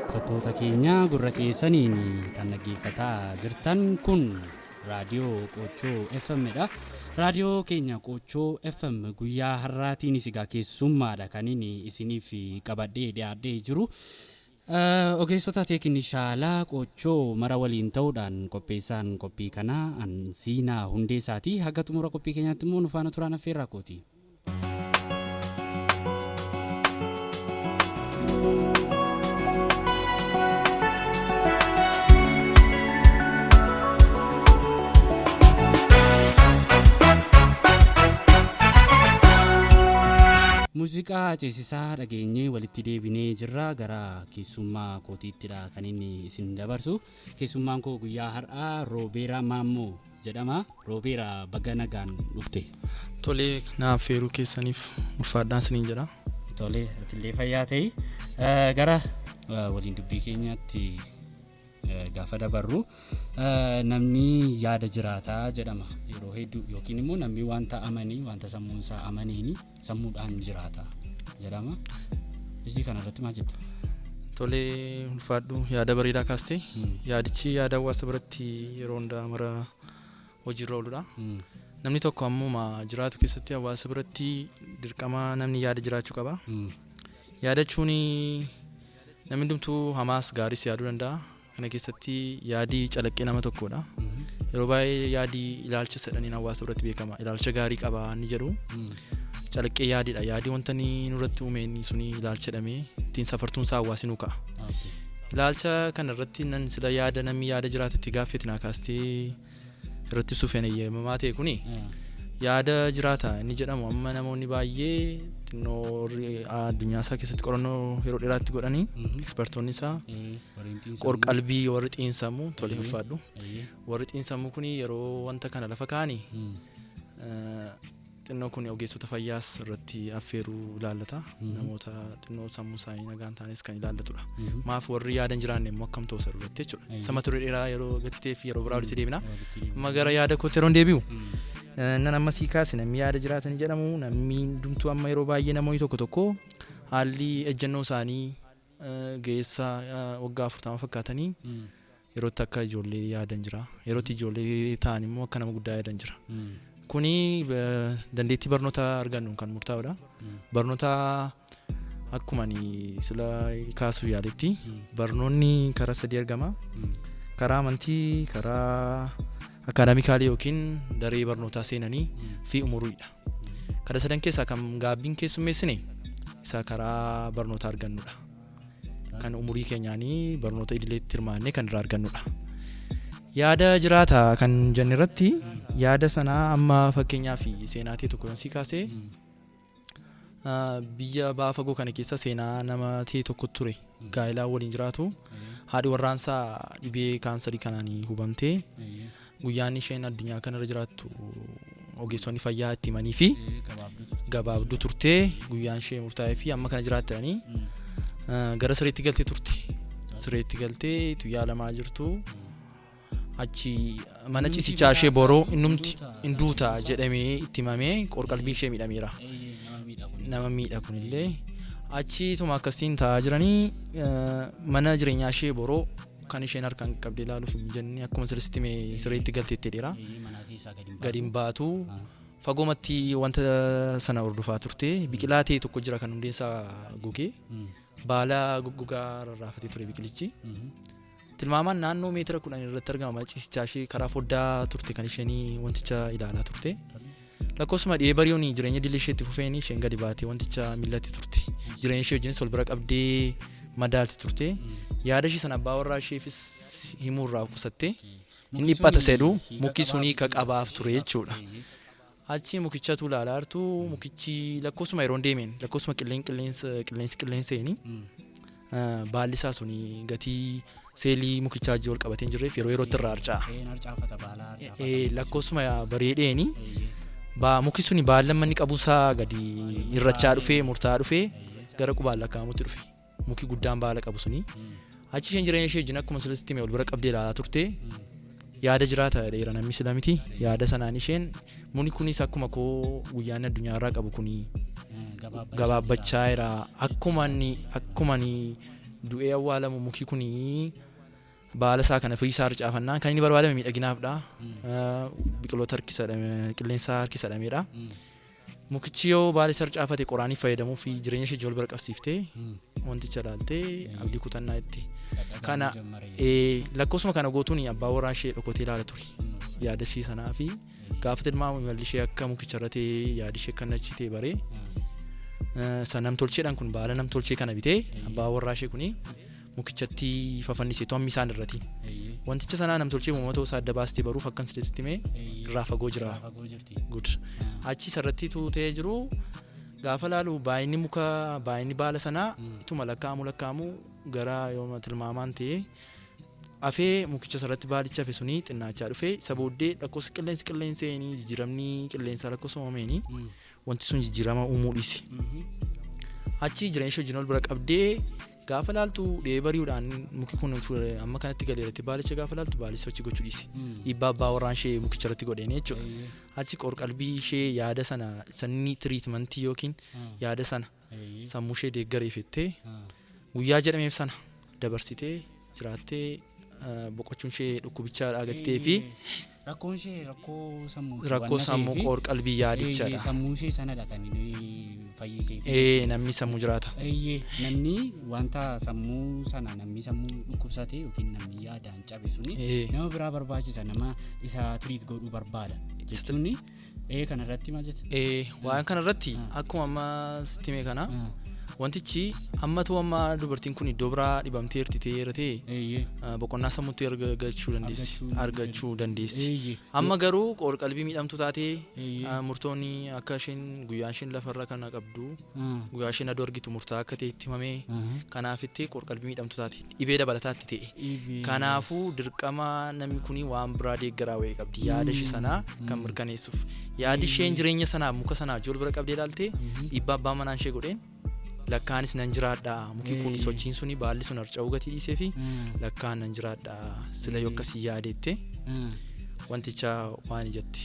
Dhaggeeffattoota keenya gurra keessaniin kan dhaggeeffataa jirtan kun raadiyoo Qoochoo FM dha. Raadiyoo keenya Qoochoo FM guyyaa har'aatiin egaa keessummaadha kan inni isiniif qabadhee dhiyaadhee jiru. Ogeessota teeknishaalaa Qoochoo mara waliin ta'uudhaan qopheessaan qophii kanaa Ansiinaa Hundeessaati. Haga xumura qophii keenyaatti immoo nu faana turaan affeerraa kooti. Muuziqaa ceesisaa dhageenyee walitti deebinee jirra. Gara keessummaa kootiittidha kan inni isin dabarsu. Keessummaan koo guyyaa har'aa Roobeeraa Maammoo jedhama. Roobeeraa, baga nagaan dhufte. Tolee, na affeeruu keessaniif ulfaadhaan isiniin jedha. Tolee, atillee fayyaa ta'i. Gara waliin dubbii keenyaatti gaafa dabarru, namni yaada jiraataa jedhama yeroo hedduu, yookiin immoo namni wanta amanii, wanta sammuun isaa amaniini sammuudhaan jiraata jedhama. Isii kana irratti maal jetta? Tolee, ulfaadhu, yaada bareedaa kaastee. Yaadichi yaada hawaasa biratti yeroo hundaa mara hojiirra ooludha. Namni tokko ammuma jiraatu keessatti hawaasa biratti dirqama namni yaada jiraachuu qaba. Yaadachuun namni hundumtuu hamaas gaariis yaaduu danda'a. Kana keessatti yaadi calaqqee nama tokkodha. Yeroo baay'ee yaadi ilaalcha sadhaniin hawaasa biratti beekama. Ilaalcha gaarii qaba inni jedhu calaqqee yaadidha. Yaadi wanta inni nurratti uume inni suni ilaalcha jedhamee ittiin safartuun isaa hawaasi nu ka'a. Ilaalcha kana irratti nan sila yaada namni yaada jiraatu itti gaaffeeti naa kaastee irratti ibsuuf eeyyamamaa ta'e kuni yaada jiraata inni jedhamu amma namoonni baay'ee xinnoo addunyaa isaa keessatti qorannoo yeroo dheeraatti godhanii, ekspertoonni isaa qorqalbii, warri xiinsammuu, tolee, ulfaadhu, warri xiinsammuu kun yeroo wanta kana lafa kaa'anii, xinnoo kun ogeessota fayyaas irratti affeeruu ilaallata, namoota xinnoo sammuu isaanii nagaan ta'anis kan ilaallatudha. Maaf warri yaada hin jiraanne immoo akkam ta'u isa irratti jechuudha. Sama ture dheeraa yeroo gatii ta'eef yeroo biraa walitti deebina. Amma gara yaada kootti yeroo deebi'u, nan amma sii kaase, namni yaada jiraatan jedhamu namni hundumtuu amma yeroo baay'ee namoonni tokko tokko haalli ejjennoo isaanii ga'eessa waggaa 40 fakkaatanii yerootti akka ijoollee yaadan jira. Yerootti ijoollee ta'an immoo akka nama guddaa yaadan jira. Kuni dandeettii barnoota argannu kan murtaa'udha. Barnoota akkuma ani sila kaasuuf yaaletti, barnoonni karaa sadii argama. Karaa amantii, karaa akaadaamikaalii yookiin daree barnootaa seenanii fi umuriidha. Kana sadan keessaa kan gaabbiin keessummeessine isa karaa barnoota argannudha. Kan umurii keenyaanii barnoota idileetti hirmaannee kan irraa argannudha. Yaada jiraata kan jenne irratti, yaada sanaa amma fakkeenyaaf seenaa ta'e tokko yoon sii kaasee, biyya baha fagoo kana keessa seenaa nama ta'e tokko ture, gaa'elaa waliin jiraatu. Haadhi warraansaa dhibee kaansarii kanaan hubamtee, guyyaan isheen addunyaa kanarra jiraattu ogeessonni fayyaa itti himanii fi gabaabduu turtee, guyyaan ishee murtaa'ee fi amma kana jiraattanii gara sireetti galtee turte. Sireetti galtee utuu yaalamaa jirtu, achi mana ciisichaa ishee boroo innumti hin duuta jedhamee itti himamee, qorqalbiin ishee miidhameera. Nama miidha kunillee. Achi tuma akkasiin taa'aa jiranii, mana jireenyaa ishee boroo kan isheen harkaan qabdee ilaaluuf hin jenne, akkuma sirriitti hime sireetti galteetti dheera. Gadi hin baatu. Fagoomatti wanta sana hordofaa turte. Biqilaa ta'e tokko jira kan hundeensaa gogee baala goggogaa rarraafatee ture biqilichi. Tilmaamaan naannoo meetira 10 irratti argama mana ciisichaa ishee, karaa foddaa turte kan isheen wanticha ilaalaa turte. Lakkoofsuma dhiyee bari'uun jireenya idilee ishee itti fufeen isheen gadi baatee wanticha millatti turte. Jireenya ishee wajjinis ol bira qabdee madaalti turte. Yaada ishee sana abbaa warraa isheefis himuurraa of qusattee, hin dhiphata sedhu mukki sun hiika qabaaf ture jechuudha. Achi mukichatu ilaalaa jirtu, mukichi lakkoofsuma yeroo deemeen lakkoofsuma qilleensa qilleensi qilleenseeni baalli isaa suni gatii seelii mukichaa wajjin wal qabatee hin jirreef yeroo yerootti irraa harca'a. Lakkoofsuma bareedheeni muki suni baala manni qabuusaa gadi hir'achaa dhufee, murtaa'aa dhufee, gara qubaan lakkaa'amutti dhufe. Muki guddaan baala qabu suni. Achi isheen jireenya ishee wajjin akkuma sirriitti hime ol bira qabdee ilaalaa turte. Yaada jiraata dheera namni sila miti. Yaada sanaan isheen, muni kunis akkuma koo guyyaan addunyaa irraa qabu kuni gabaabbachaa jira. Akkuma inni Du'ee awwaalamu muki kunii baala isaa kana firii isaa harcaafannaan kan inni barbaadame miidhaginaafdha. Biqiloota qilleensa harkisadhameedha. Mukichi yoo baala isaa harcaafate qoraaniif fayyadamuu fi jireenya ishee wal bira qabsiiftee wanticha ilaaltee abdii kutannaa itti. Kana lakkoofsuma kana gootuun abbaa warraa ishee dhokotee ilaala ture. Yaada ishee sanaa fi gaafa tilmaamu imalli ishee akka mukicha irra ta'ee yaadi ishee akka achi ta'e baree isa namtolcheedhaan kun baala namtolchee kana bitee abbaa warraa ishee kuni mukichatti fafannisee to'ammi isaan irratti. Wanticha sanaa namtolchee uumama ta'uu isaa adda baastee baruuf akkan sitti himee irraa fagoo jira. Good. Achi isarratti tuutee jiru gaafa laalu baay'inni muka baay'inni baala sanaa ituma lakkaa'amu gara yooma tilmaamaan ta'ee afee mukicha sarratti baalicha hafe sunii xinnaachaa dhufee isa booddee lakkoofsa qilleensi qilleenseenii jijjiiramni qilleensaa lakkoofsa uumameenii wanti sun jijjiirama uumuu dhiise. Achi jireenya ishee wajjin wal bira qabdee gaafa laaltu dhiyee bari'uudhaan muki kun amma kanatti galeeratti baalicha gaafa laaltu baalichi sochii gochuu dhiise. Dhiibbaa abbaa warraan ishee mukicha irratti godheen jechuudha. Achi qorqalbii ishee yaada sana sanni tiriitmentii yookiin yaada sana sammuu ishee deeggareeffattee guyyaa jedhameef sana dabarsitee jiraattee boqochuun ishee dhukkubichaa gatitee fi Rakkoon ishee rakkoo sammuu rakkoo sammuu qorqalbii yaadichaadha. Sammuu ishee sanadha kan inni fayyisee. Namni sammuu jiraata. Namni wanta sammuu sana namni sammuu dhukkubsate yookiin namni yaadaan cabe suni nama biraa barbaachisa, nama isa tiriit godhuu barbaada jechuun kanarratti maal jetta? Waan kanarratti akkuma amma sitti hime kana wantichi ammatu amma dubartiin kun iddoo biraa dhibamtee jirti ta'eera ta'e boqonnaa sammuutti argachuu dandeessi. Amma garuu qorqalbii miidhamtuu taatee murtoonni akka isheen guyyaa isheen lafarra kana qabdu guyyaa isheen aduu argitu murtaa akka ta'e itti himamee kanaafitti qorqalbii miidhamtuu taate dhibee dabalataatti ta'e. Kanaafuu dirqama namni kun waan biraa deeggaraa wayii qabdi yaada ishee sanaa kan mirkaneessuuf. Yaadi isheen jireenya sanaaf muka sanaaf ijoollee bira qabdee ilaalte dhiibbaa abbaa manaa ishee godheen lakkaanis nan jiraadha muki kun sochiin suni baalli sun harca'uu gatii dhiisee fi lakkaan nan jiraadha sila yoo akkasii yaadeette wanticha waan ijatti.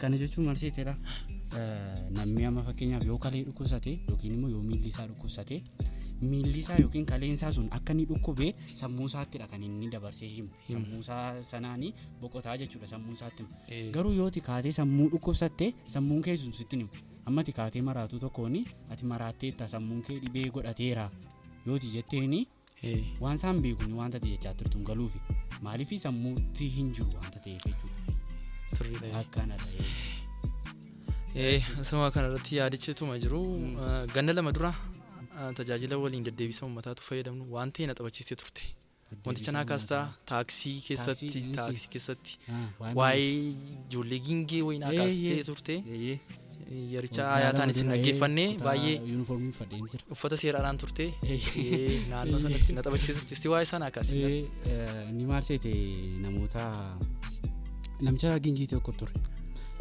Kana jechuun maal seetedha? Namni amma fakkeenyaaf yoo kalee dhukkubsate yookiin immoo yoo miilli isaa dhukkubsate miilli isaa yookiin kaleen isaa sun akka inni dhukkube sammuu isaattidha kan inni dabarsee himu. Sammuu isaa sanaanii boqotaa jechuudha sammuu isaatti himu. Garuu yoo kaatee sammuu dhukkubsatte sammuun kee sun sitti himu. Amma kaatee maraatu tokkoon ati maraatteetta sammuun kee dhibee godhateera yooti jetteeni waan isaan beekuun wanta ati jechaa turtu hin galuufi maaliif sammuutti hin jiru wanta ta'eef jechuudha. Sirriidha. Akkanadha. Asuma kanarratti yaadicheetuma jiru ganna lama dura tajaajila waliin deddeebisa uummataatu fayyadamnu waan ta'e na taphachiistee turte. Wanticha naa kaastaa taaksii keessatti waa'ee ijoollee gingee wayii naa kaastee turte. Yericha ayaataan isin dhaggeeffannee baay'ee uffata seeraadhaan turte naannoo sanatti na taphachiistee turte. Isti waa'ee sanaa kaasi. Inni maal seete namoota namicha gingii tokko ture.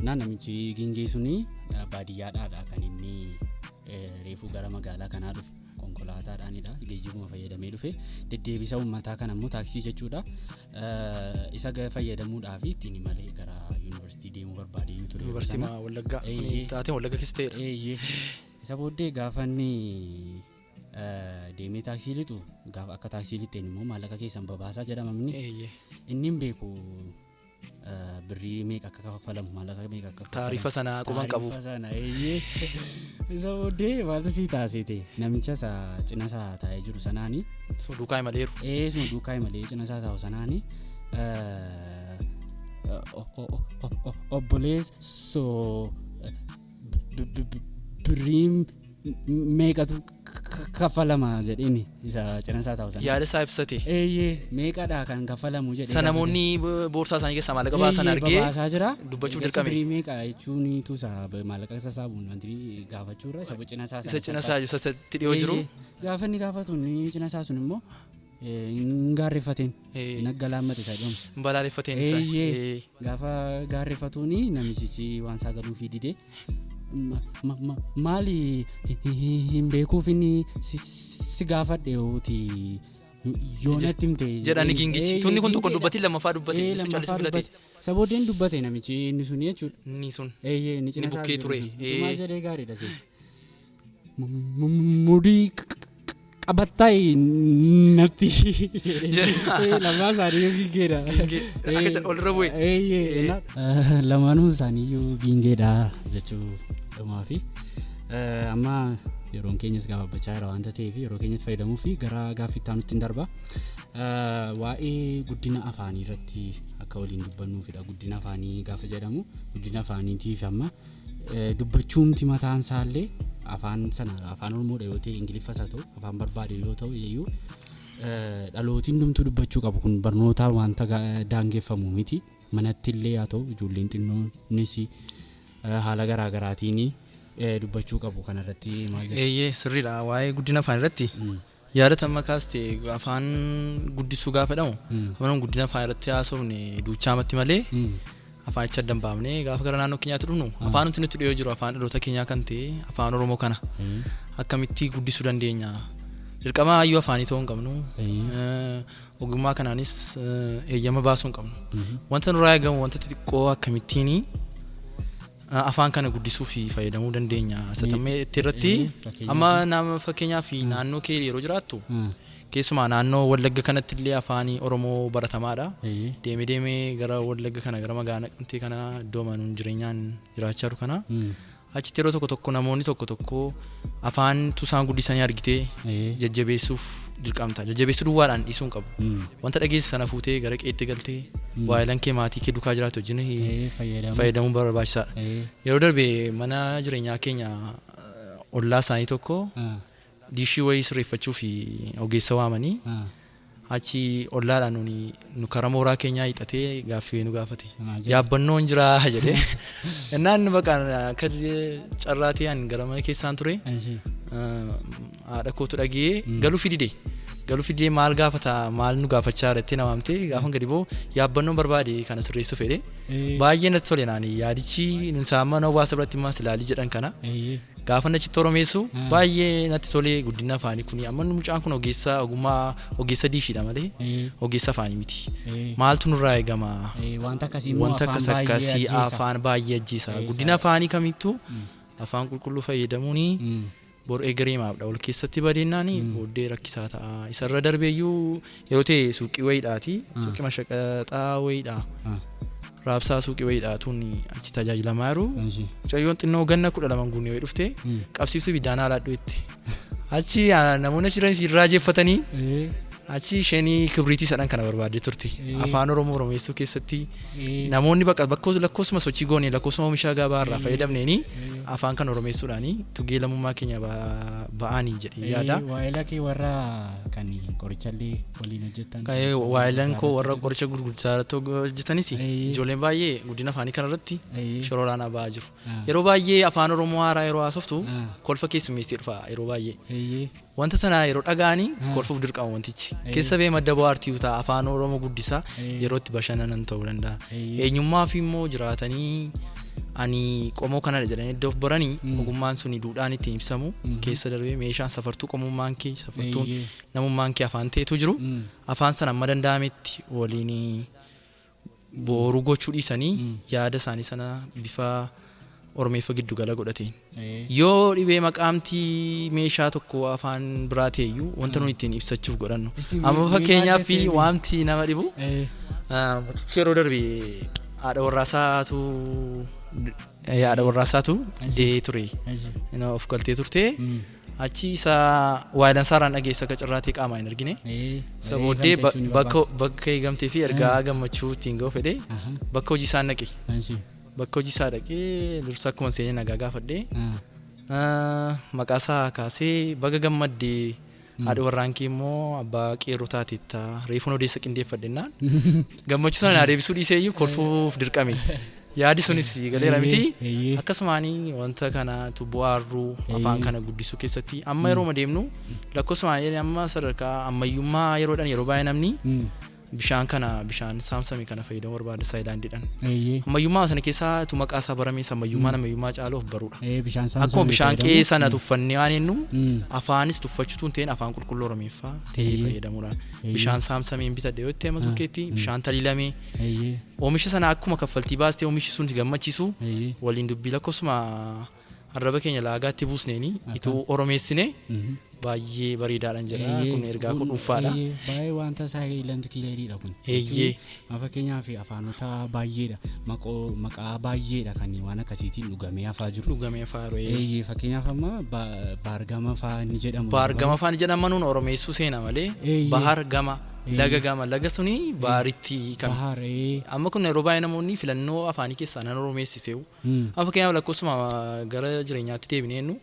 Namichi gingee suni baadiyyaadhaadha kan inni reefuu gara magaalaa kanaa dhufe konkolaataadhaanidha geejjibuma fayyadamee dhufe deddeebisa uummataa kan ammoo taaksii jechuudha isa fayyadamuudhaaf ittiin malee gara yuunivarsiitii deemuu barbaade iyyuu ture. Yuunivarsiitii Wallaggaa taateen Wallagga keessa ta'edha. Isa booddee gaafa inni deemee taaksii lixu gaafa akka taaksii lixxeen immoo maallaqa keessan babaasaa jedhama inni inni hin beeku birrii meeqa akka kaffalamu maallaqa meeqa akka kaffalamu taarifa sana quban qabu. Taarifa sana isa booddee maaltu sii taasise namicha isa cina isaa taa'ee jiru sanaani. Suma duukaa imaleeru. Suma duukaa imalee cina isaa taa'u sanaani. Obboleessoo birrii meeqatu kaffalama jedheen isa cina isaa taa'u sana. Yaada isaa ibsate. Meeqadha kan kaffalamu jedhee. Isa namoonni boorsaa isaanii keessaa maallaqa baasan argee babaasaa jira. Dubbachuu dirqame. Birrii meeqa jechuun tuusa maallaqa sassaabuun wanti gaafachuurra isa cina isaa. Isa cina isaa isatti dhiyoo jiru. Gaafa inni gaafatu inni cina isaa sun immoo hin gaarreeffateen. Hin aggalaammate isa jedhamu. Hin balaaleffateen isa. Gaafa gaarreeffatuuni namichichi waan isaa galuufii didee. Maali hin beekuuf inni si gaafadhe yooti yoo natti himte jedhani gingichi tunni kun tokko dubbatiin lammaffaa dubbate inni sun callisuu filate. Isa booddeen dubbate namichi inni sun jechuudha. Inni sun. Inni cina isaa bukkee ture. Maal jedhee gaariidha si. Mudii Qabattaa natti lamaan isaanii gingeedha. Akka olirra bu'e. Lamaanuu isaaniiyyuu gingeedha jechuu dhumaa fi amma yeroon keenyas gabaabbachaa jira waanta ta'eef yeroo keenyatti fayyadamuu fi gara gaaffii itti aanutti hin darba. Waa'ee guddina afaanii irratti akka waliin dubbannuufidha. Guddina afaanii gaafa jedhamu guddina afaaniitiif amma dubbachuumti mataan isaallee afaan sana afaan Oromoodha yoo ta'e Ingiliffas haa ta'u afaan barbaade yoo ta'u iyyuu dhalootiin hundumtuu dubbachuu qabu kun barnootaan wanta daangeffamu miti. Manatti illee haa ta'u ijoolleen xinnoonis haala garaa garaatiin dubbachuu qabu kanarratti maal jettu? Eeyyee sirriidha waa'ee guddina afaan irratti. Yaada amma kaaste afaan guddisuu gaafa jedhamu afaan guddina afaan irratti haasofne duuchaamatti malee afaanicha adda hin baafne gaafa gara naannoo keenyaatti dhufnu afaan nuti nutti dhiyoo jiru afaan dhaloota keenyaa kan ta'e afaan Oromoo kana akkamitti guddisuu dandeenya? Dirqama hayyuu afaanii ta'uu hin qabnu. Ogummaa kanaanis eeyyama baasuu hin qabnu. Wanta nurraa eegamu wanta xixiqqoo akkamittiin afaan kana guddisuu fi fayyadamuu dandeenya. Isa tammee irratti amma nama fakkeenyaaf naannoo kee yeroo jiraattu keessumaa naannoo Wallagga kanatti illee afaan Oromoo baratamaadha. Deemee deemee gara Wallagga kana gara magaalaa Naqamtee kana iddoo manuun jireenyaan jiraachaa jiru kana achitti yeroo tokko tokko namoonni tokko tokko afaan isaan guddisanii argitee jajjabeessuuf dirqamta. Jajjabeessuu duwwaadhaan dhiisuu hin qabu. Wanta dhageesse sana fuutee gara qeetti galtee waayilan kee maatii kee duukaa jiraatu wajjin fayyadamuun barbaachisaadha. Yeroo darbe mana jireenyaa keenya ollaa isaanii tokko diishii wayii sirreeffachuu fi ogeessa waamanii achi ollaadhaan nu karaa mooraa keenyaa hiixatee gaaffii nu gaafate. Yaabbannoon jira jedhee. Innaan bakka akka carraa ta'e ani gara mana keessaan ture. Haadha kootu dhagee galuu fidide. Galuu fidee maal gaafata maal nu gaafachaa jettee na waamte gaafa gadi ba'u yaabbannoon barbaade kana sirreessuu fedhe. Baay'ee natti tole naani yaadichi amma hawaasa biratti immoo silaalii jedhan kana. Gaafa achitti oromeessu baay'ee natti tolee guddina afaanii kuni amma mucaan kun ogeessa ogummaa ogeessa diishiidha malee ogeessa afaanii miti. Maaltu nurraa eegama? Wanta akkasii Wanta akkas akkasii afaan baay'ee ajjeesa. Guddina afaanii kamittuu afaan qulqulluu fayyadamuun boru egereemaafdha. Wal keessatti badeennaan booddee rakkisaa ta'a. Isarra darbeeyyuu yeroo ta'e suuqii wayiidhaati. Suuqii mashaqaxaa wayiidha. Raabsaa suuqii wayiidha tun achi tajaajilamaa jiru. Mucayyoon xinnoo ganna 12 guunnee wayii dhufte qabsiiftuu ibiddaan haalaadhu itti. Achi namoonni achi jiran irraa jeeffatanii achi isheen kibriitii sadhan kana barbaaddee turte. Afaan Oromoo Oromeessuu keessatti namoonni bakka lakkoofsuma sochii goone lakkoofsuma oomisha gabaa irraa fayyadamneeni afaan kana Oromeessuudhaani tugee lammummaa keenya ba'anii jedhee yaada. Waa'ila kee warra kan qorichallee waliin hojjetan. Waa'ilan koo warra qoricha gurgurtaa irratti hojjetanis ijoolleen baay'ee guddina afaanii kana irratti shoora olaanaa ba'aa jiru. Yeroo baay'ee afaan Oromoo haaraa yeroo haasoftu kolfa keessummeessee dhufa yeroo baay'ee. Wanta sana yeroo dhaga'anii kolfuuf dirqama wantichi. Keessa ba'ee madda bohaartii ta'a afaan Oromoo guddisaa yeroo itti bashannanan ta'uu danda'a. Eenyummaa fi immoo jiraatanii ani qomoo kanadha jedhanii iddoo of baranii ogummaan suni duudhaan ittiin ibsamu keessa darbee meeshaan safartuu qomummaan kee safartuun namummaan kee afaan ta'etu jiru. Afaan sana amma danda'ametti waliin booruu gochuu dhiisanii yaada isaanii sana bifa Oromeeffa giddugala godhateen. Yoo dhibee maqaamtii meeshaa tokko afaan biraa ta'eyyuu wanta nuyi ittiin ibsachuuf godhannu. Amma fakkeenyaaf waanti nama dhibu mucichi yeroo darbe haadha warraasaatu dee ture. Of galtee turte. Achi isa waayilan saaraan dhageessa akka carraa ta'e qaamaan hin argine. Isa booddee bakka eegamtee fi ergaa gammachuu ittiin ga'u fedhe bakka hojii isaan dhaqe. Bakka hojii isaa dhaqee dursa akkuma seenee nagaa gaafadhee maqaa isaa kaasee baga gammaddee haadha warraan kee immoo abbaa qeerroo taateetta reefuun odeessa qindeeffadhennaan gammachuu sana naa deebisuu dhiisee iyyuu kolfuuf dirqame. Yaadi sunis galeera miti. Akkasumaanii wanta kanatu bu'aarruu afaan kana guddisuu keessatti amma yeroo deemnu lakkoofsumaan amma sadarkaa ammayyummaa yeroodhaan yeroo baay'ee namni bishaan kana bishaan saamsame kana fayyadamuu barbaada saayilaandiidhaan. Ammayyummaa sana keessaa tu maqaa isaa baramees ammayyummaan ammayyummaa caalu of baruudha. Akkuma bishaan qe'ee sana tuffannee waan jennu afaanis tuffachuutu hin ta'in afaan qulqulluu Oromeeffaa ta'ee fayyadamuudhaan. Bishaan saamsameen bitadhe yoo ta'e amma sukkeetti bishaan taliilamee oomisha sana akkuma kaffaltii baastee oomishi sun si gammachiisu waliin dubbii lakkoofsuma arraba keenya laagaatti buusneeni ituu Oromeessine Baay'ee bareedaadhaan jedha. Kun ergaa kun dhuunfaadha. Baay'ee wanta silent killeriidha kun. Eeyyee. Fakkeenyaaf afaanota baay'eedha. Maqaa baay'eedha kan waan akkasiitiin dhugamee hafaa jiru. Dhugamee hafaa jiru. Eeyyee, fakkeenyaaf amma baargama fa'aa inni jedhamu. Baargama fa'aa inni jedhamu nuun oromeessuu seena malee. Bahar gama. Laga gama laga suni baaritti hiikame. Amma kun yeroo baay'ee namoonni filannoo afaanii keessaa nan oromeessiseewu. Amma fakkeenyaaf lakkoofsuma gara jireenyaatti deebinee jennu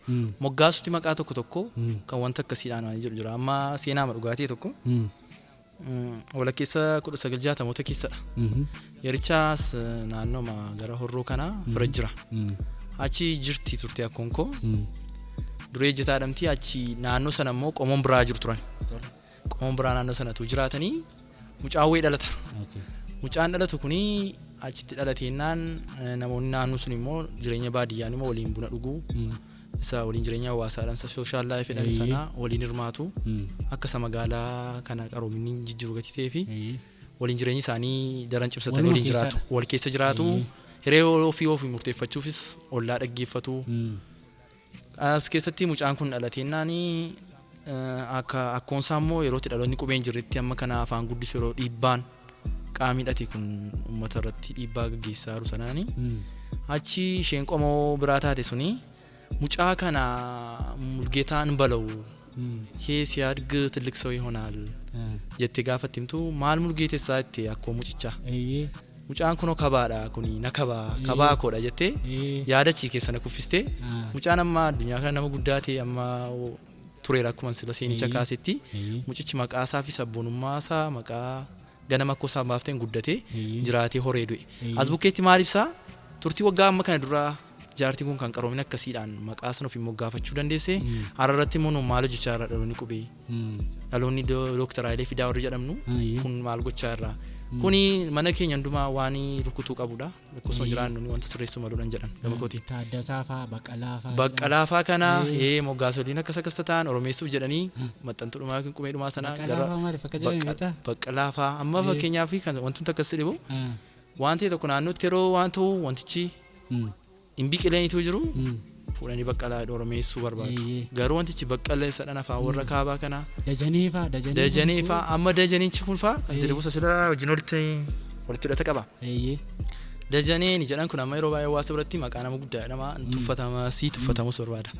moggaasutti maqaa tokko tokko kan wanta akkasiidhaan waan jedhu jira. Amma seenaa dhugaatii tokko walakkeessa 1960moota keessadha. Yerichaas naannooma gara horroo kanaa fira jira. Achi jirti turte akkoon koo. Duree ejjetaa dhamti achi naannoo sana immoo qomoon biraa jiru turan. Qomoon biraa naannoo sanatu jiraatanii mucaan wayii dhalata. Mucaan dhalatu kuni achitti dhalateennaan namoonni naannoo sun immoo jireenya baadiyyaan immoo waliin buna dhuguu isa waliin jireenya hawaasaadhaan isa social life jedhan sana waliin hirmaatu akka isa magaalaa kana qaroominni jijjiiru gatii ta'ee fi waliin jireenyi isaanii daran cimsatanii waliin jiraatu. Wal keessa jiraatu. Hiree ofii ofii murteeffachuufis ollaa dhaggeeffatu. As keessatti mucaan kun dhalateennaan akka akkoonsaa immoo yeroo itti dhaloonni qubee hin jirretti amma kana afaan guddisu yeroo dhiibbaan qaamni hidhate kun uummata irratti dhiibbaa gaggeessaa jiru sanaani. Achi isheen qomoo biraa taate suni mucaa kana Mulgeetaan balawu hee ሲያድግ ትልቅ ሰው ይሆናል jettee gaafatti himtu maal Mulgeetessaa jette akkoo mucichaa. Mucaan kunoo kabaadha kuni na kabaa kabaa koodha jettee yaada achii keessa na kuffistee mucaan amma addunyaa kana nama guddaa ta'e amma tureera akkuma sila seenicha kaasetti mucichi maqaa isaa fi sabboonummaa isaa maqaa ganama akkoo isaa baafteen guddatee jiraatee horee du'e. As bukkeetti maal ibsaa turtii waggaa amma kana duraa jaartiin kun kan qaroomina akkasiidhaan maqaa sana ofiin moggaafachuu dandeesse har'arratti immoo nu maal hojjechaa irra dhaloonni qubee dhaloonni Dooktar Hayilee Fidaa warri jedhamnu kun maal gochaa irra kuni mana keenya hundumaa waan rukutuu qabudha lakkoofsuma jiraannu wanta sirreessuu maluudhaan jedhan gama kootiin. Taaddasaa fa'aa Baqqalaa fa'aa. Baqqalaa fa'aa kana moggaasoliin akkas akkas ta'an oromeessuuf jedhanii maxxantuu dhumaa yookiin qubee dhumaa sanaa gara Baqqalaa fa'aa amma fakkeenyaaf kan wantumti akkas dhibu waan ta'e tokko naannootti yeroo waan ta'u wantichi hin biqileenitu jiru fuudhanii baqqalaa oromeessuu barbaadu. Garuu wantichi baqqalee sadhan afaan warra kaabaa kanaa. Dajanee fa'aa Dajanee fa'aa amma dajanichi kun fa'aa kan jedhamu sasirraa wajjin walitti hidhata qaba. Dajanee ni jedhan kun amma yeroo baay'ee hawaasa biratti maqaa nama guddaa jedhama tuffatama sii tuffatamus barbaada.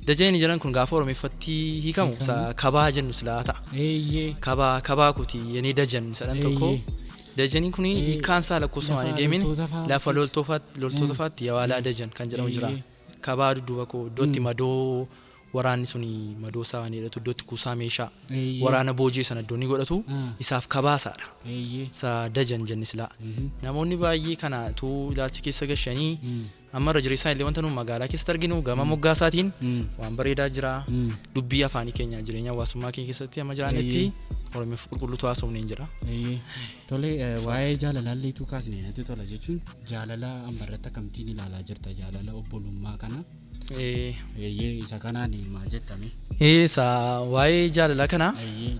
Dajanee ni jedhan kun gaafa oromeeffatti hiikamu kabaa jennu silaa ta'a. Kabaa kabaa kuti yenee dajan sadhan tokko. Dajaniin kun hiikkaan isaa lakkoofsuma hin deemin lafa loltoota fa'aatti yawaalaa dajan kan jedhamu jira. Kabaa dudduuba koo iddootti madoo waraanni suni madoo isaa waan jedhatu iddootti kuusaa meeshaa waraana boojii sana iddoo inni godhatu isaaf kabaasaadha. Isa dajan jenne silaa. Namoonni baay'ee kana tuu ilaalcha keessa gashanii amma irra jireessaan illee wanta nu magaalaa keessatti arginu gama moggaasaatiin waan bareedaa jira. Dubbii afaanii keenya jireenya hawaasummaa keenya keessatti amma jiraannetti Oromoof qulqulluutu haasofneen jedha. Tole waa'ee jaalalaalleetu kaasnee natti tola jechuun jaalala amma irratti akkamittiin ilaalaa jirta jaalala obbolummaa kana. Isa kanaan maal jettame? Isa waa'ee jaalala kana.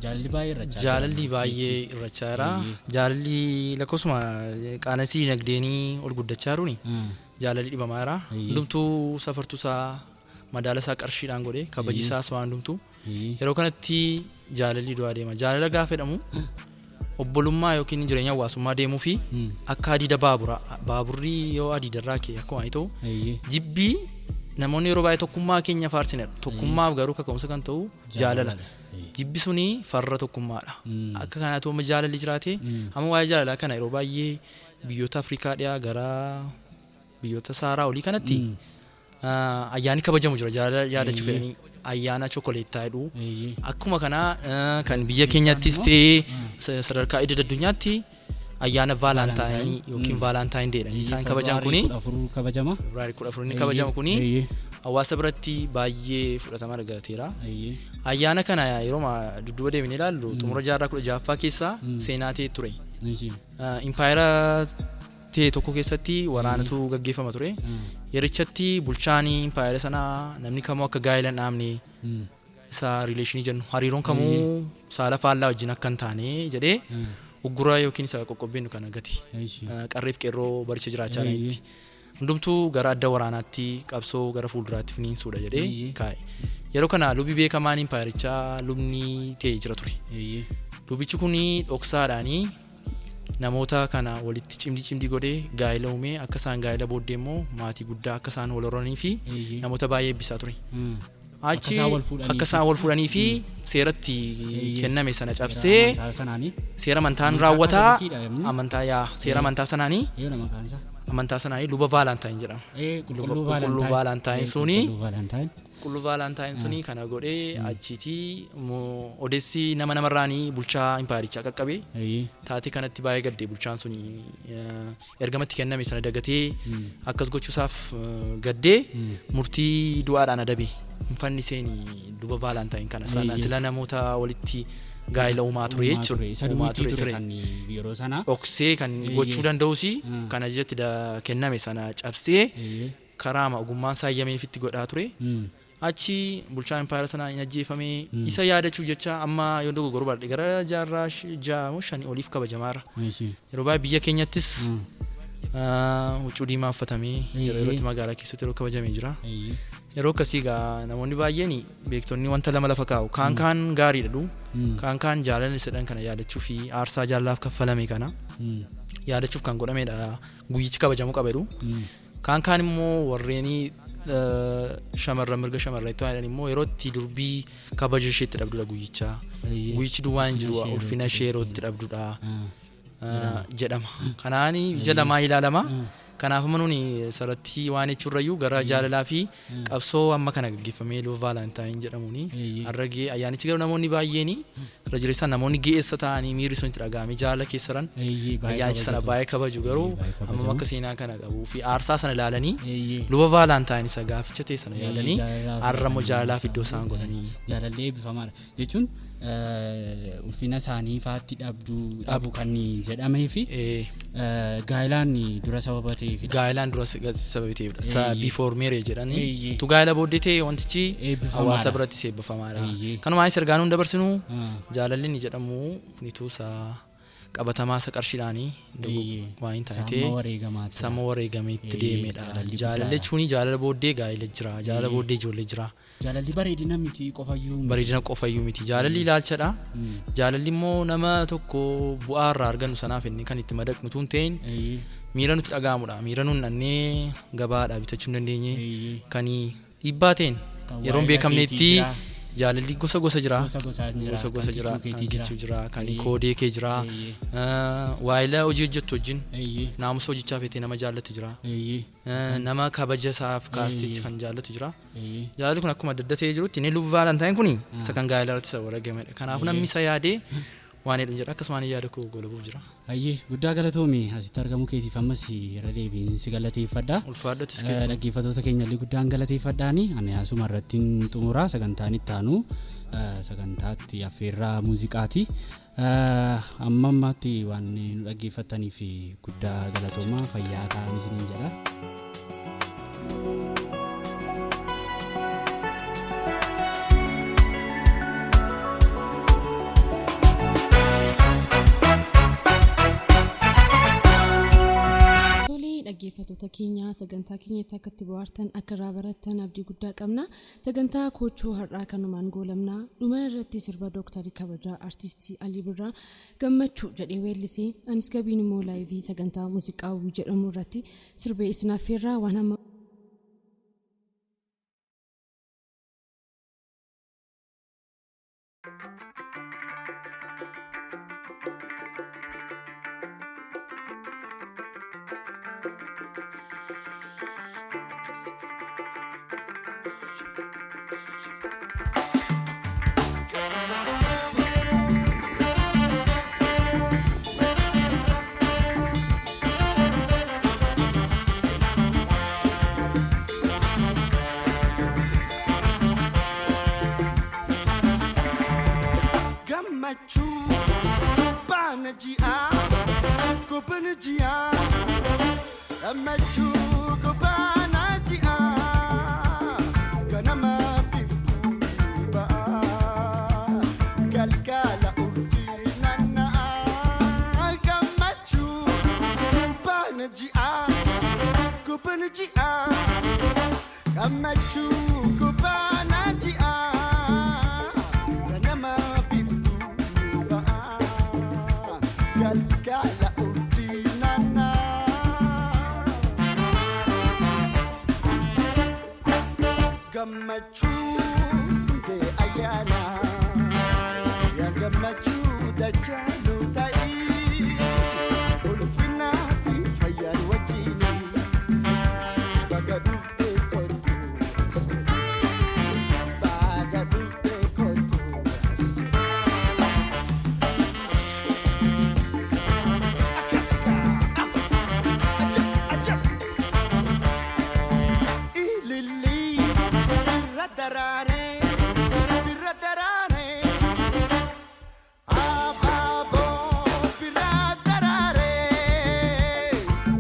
Jaalalli baay'ee irrachaa jira. Jaalalli baay'ee irrachaa jira. Jaalalli lakkoofsuma qaala'insi dinagdeenii ol guddachaa jiruuni. Jaalalli dhibamaa jira. Hundumtuu safartuu isaa madaala isaa qarshiidhaan godhee kabajisaas waan hundumtuu. Yeroo kanatti jaalalli du'aa deema. Jaalala gaafa jedhamu obbolummaa yookiin jireenya hawaasummaa deemuu fi akka hadiida baaburaa baaburri yoo hadiidarraa ka'e akkuma inni ta'u jibbii namoonni yeroo baay'ee tokkummaa keenya faarsinedha. Tokkummaaf garuu kaka'umsa kan ta'u jaalala. Jibbi suni farra tokkummaadha. Akka kanaatu amma jaalalli jiraate amma waa'ee jaalalaa kana yeroo baay'ee biyyoota Afrikaa dhiyaa gara biyyoota Saaraa olii kanatti ayyaanni kabajamu jira jaalala yaadachuu fedhanii ayyaana chokoleettaa jedhu. Akkuma kana kan biyya keenyattis ta'ee sadarkaa idil addunyaatti ayyaana vaalaantaayinii yookiin vaalaantaayin deedha isaan kabajan kuni. Febraarii 14 inni kabajamu kuni hawaasa biratti baay'ee fudhatama argateera. Ayyaana kana yeroo dudduuba deebinee ilaallu xumura jaarraa 16ffaa keessa seenaa ta'e ture. Impaayera ta'e tokko keessatti waraanatu gaggeeffama ture. Yerichatti bulchaan impaayera sanaa namni kamuu akka gaa'ela hin dhaabne isa riileeshinii jennu hariiroon kamuu saala faallaa wajjin akka hin taane jedhee uggura yookiin isa qoqqobbeennu kana gati. Qarreef qeerroo baricha jiraachaa jiranitti. Hundumtuu gara adda waraanaatti qabsoo gara fuulduraatti finiinsuudha jedhee kaa'e. Yeroo kana lubi beekamaan impaayerichaa lubni ta'e jira ture. Lubichi kun dhoksaadhaanii namoota kana walitti cimdii cimdii godhee gaa'ela uumee akka isaan gaa'ela booddee immoo maatii guddaa akka isaan wal horanii fi namoota baay'ee eebbisaa ture. Achi akka isaan wal fuudhanii fi seeratti kenname sana cabsee seera amantaan raawwataa amantaa yaa seera amantaa sanaanii amantaa sanaanii luba Vaalantaayin jedhama. Qulqulluu Vaalantaayin suni Qulqulluu Vaalantaayin suni kana godhee achiitii odeessi nama namarraanii bulchaa impaayerichaa qaqqabe taatee kanatti baay'ee gaddee bulchaan suni ergamatti kenname sana dagatee akkas gochuusaaf gaddee murtii du'aadhaan adabe. Infanni seeni luba Vaalantaayin kana sana sila namoota walitti gaa'ela uumaa ture jechuudha. Uumaa ture kan yeroo sana dhoksee kan gochuu danda'us kan ajajatti kenname sana cabsee karaama ogummaan saayyameefitti godhaa ture. Achi bulchaan impaayera sanaa hin ajjeefame isa yaadachuuf jecha amma yoo dogoggoruu baadhe gara jaarraa 6 5 oliif kabajamaara. Yeroo baay'ee biyya keenyattis huccuu diimaa uffatamee yeroo yerootti magaalaa keessatti yeroo kabajamee jira. Yeroo akkasii egaa namoonni baay'een beektonni wanta lama lafa kaa'u. Kaan kaan gaariidha dhu. Kaan kaan jaalala jedhan kana yaadachuu fi aarsaa jaalalaaf kaffalame kana yaadachuuf kan godhamedha. Guyyichi kabajamuu qaba jedhu. Kaan kaan immoo warreen shamarran mirga shamarranitti waan jedhan immoo yeroo itti durbii kabaja isheetti dhabdudha guyyicha. Guyyichi duwwaan hin jiru ulfina ishee yeroo itti dhabdudha jedhama. Kanaan ija lamaa ilaalama. Kanaaf amma nuni sarratti waan jechuurrayyuu gara jaalalaa fi qabsoo amma kana gaggeeffamee luba Vaalantaayin jedhamuuni har'a ga'e ayyaanichi garuu namoonni baay'een irra jireessaan namoonni ga'eessa ta'anii miirri sun itti dhaga'amee jaalala keessa jiran ayyaanicha sana baay'ee kabaju garuu hammam akka seenaa kana qabuu fi aarsaa sana ilaalanii luba Vaalantaayin isa gaaficha ta'e sana yaadanii har'a immoo jaalalaaf iddoo isaan godhanii. Jaalalli eebbifamaadha jechuun ulfina isaanii faatti dhabuu kan jedhamee fi gaa'ilaan dura sababa ta'eefidha. Gaa'ilaan dura sababa ta'eefidha. Before marriage jedhanii. Tu gaa'ela booddee ta'e wantichi hawaasa birattis eebbifamaadha. Kanumaanis ergaa nuun dabarsinu jaalalli ni jedhamu nituu isaa qabatamaa isa qarshiidhaanii waan hin taane ta'e sama wareegameetti deemedha. Jaalalli jechuun jaalala booddee gaa'ela jira. Jaalala booddee ijoollee jira. Jaalalli bareedina miti qofayyuu miti. Bareedina qofayyuu miti. Jaalalli ilaalchadha. Jaalalli immoo nama tokko bu'aa irraa argannu sanaaf inni kan itti madaqnu tun ta'in miira nutti dhaga'amudha. Miira nuun dhannee gabaadhaa bitachuu hin dandeenye kan dhiibbaa ta'een yeroo hin beekamnetti jaalalli gosa gosa jira. Gosa gosa jira. Kan kichuu jira. Kan koodee kee jira. Waayila hojii hojjettu wajjin naamusa hojichaa feetee nama jaallatu jira. Nama kabaja isaaf kaastis kan jaallatu jira. Jaalalli kun akkuma adda adda ta'ee jirutti inni luba Vaalantaayin kun isa kan gaa'ela irratti isa wareegamedha. Kanaafuu namni isa yaadee waan jedhu jedha akkasumaan yaada koo golabuuf jira. Hayyee guddaa galatoomi asitti argamuu keetiif ammas irra deebiin si galateeffadha. Ulfaadhattis keessa. Dhaggeeffattoota keenya illee guddaan galateeffadhaani ani asuma irratti xumura sagantaan itti aanu sagantaatti affeerraa muuziqaati. Amma ammaatti waan nu dhaggeeffattaniif guddaa galatoomaa fayyaa ta'an isiniin jedha. Dhaggeeffattoota keenya sagantaa keenyatti akka itti bohaartan akka irraa barattan abdii guddaa qabna. Sagantaa koochoo har'aa kanumaan goolamna. Dhuma irratti sirba Dooktarii kabajaa Artistii Alii Birraa Gammachuu jedhee weellisee anis gabiin immoo laayivii sagantaa muuziqaawwii jedhamu irratti sirbee isin affeerraa waan hamma. Gammachuu baana ji'a gobbana ji'a gammachuu gobbana ji'a ganama biftuu ba'a galgala urjii naanna'a gammachuu baana ji'a gobbana Galgala urjii naannaa. Gammachuu hundee ayyaana yaa gammachuu dachaa nu ta'ii ulfinaa fi fayyaan wajjini baga dhuftee kottu baga dhuftee kottu. Akkasigaa ajab ajab ililii irra daraaree irra daraaree abaaboo bira daraaree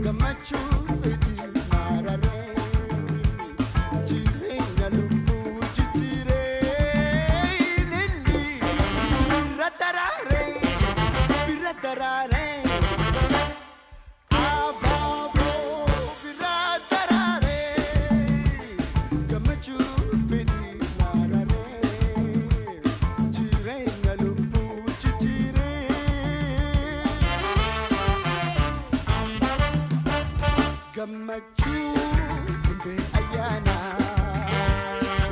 gammachuu fedhii maararee jireenya lubbuu jijjiiree ililii irra daraaree bira daraaree. Abaaboo bira daraaree gammachuu fedhii maararee jireenya lubbuu jijjiiree. Gammachuu hundee ayyaana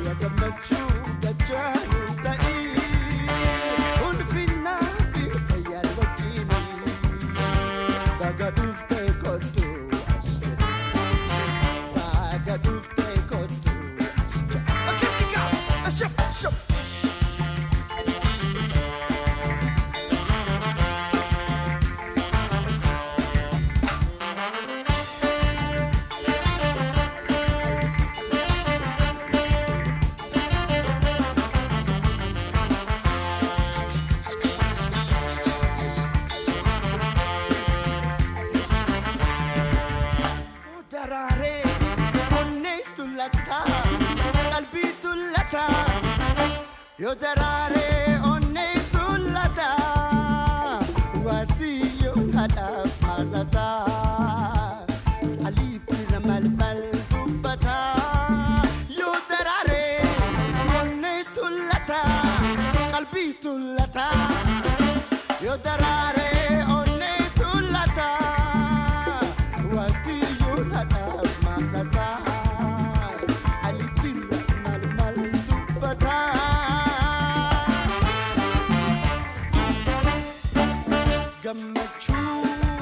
yaa gammachuu dachaa nu ta'ii ulfinaa fi fayyaan wajjini. Baga dhuftee kottu as jedhe. Baga dhuftee kottu as jedhe. Akkasigaa ashab ashab. Daraaree onnee tullataa qalbii tullataa yoo daraaree onnee tullataa waatiyyoo kadhaaf mallataa alii bira malmal dubbataa yoo daraaree onnee tullataa qalbii tullataa. Yoo daraaree onnee tullataa waatiyyoo dhadhaaf mallataa ali birra maal maal dubbataa. Gammachuu.